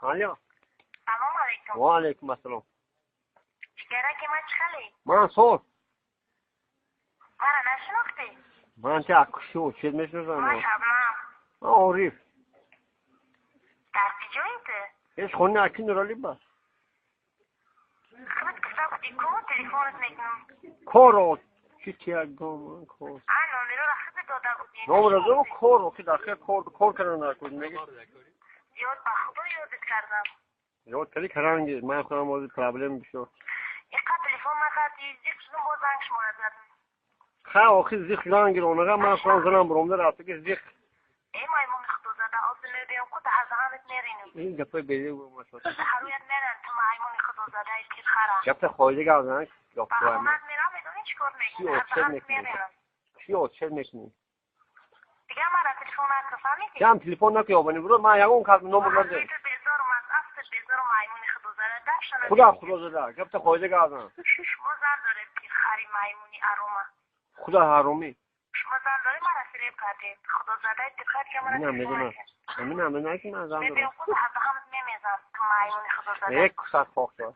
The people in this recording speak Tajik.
Алло. Салом алейкум. Ва алейкум ассалом. Ҷигараки ман, чӣ хеле? Ман соз. Мара нашинохтӣ? Ман ти акшу чед мешиносам. Ман Шабнам. Ман Ориф. Дар куҷои ту? Ҳеч хони аки Нурали ба. Худат гуфта будӣ ку, телефонат мекунам. Коро чи тиягом кор. А номероро худат дода будӣ. Номеро кор ки дар хел кор кор кардан накун меги. Ёд ба худо ёдат кардам. Ёд кардӣ каранги ман худам ози проблем бисёр. Иқа телефон накардӣ, зиқ шудум, боз занг шуморо задам. Ха, охи зиқ шудан гиронага ман худам занам буромда рафта ки зиқ. Э, маймуни худозада, озу мебиём ку, даҳазаҳанат меринам. Ин гапои беди гумашод. Ҳаруят меран, ту маймуни худозадаи пирхара. Гапта хоида гап зан. Ба хонат мерам, медонӣ чӣ кор мекунӣ? Ҳазаҳанат меринам. Чӣ отчет мекунӣ? Дигар мара телефон накун, фаҳмидӣ? Ям телефон накун, ёбани буро, ман ягон кас номер надорам. Ту безорум, аз афтат безорум, маймуни худозада, дафшана. Худо худозада, гапта хоида гап зан. Шумо зан доред, пирхари маймуни арома. Худо ҳаромӣ. Шумо зан доред, мара фиреб кардед. Худозадаи пирхар ки мара Минам телефон медонам. накард. Минам медонам ки ман зан дорам. Мебиём худ ҳазаҳанат мемезам, ту маймуни худозада. Як кусат хок шуд.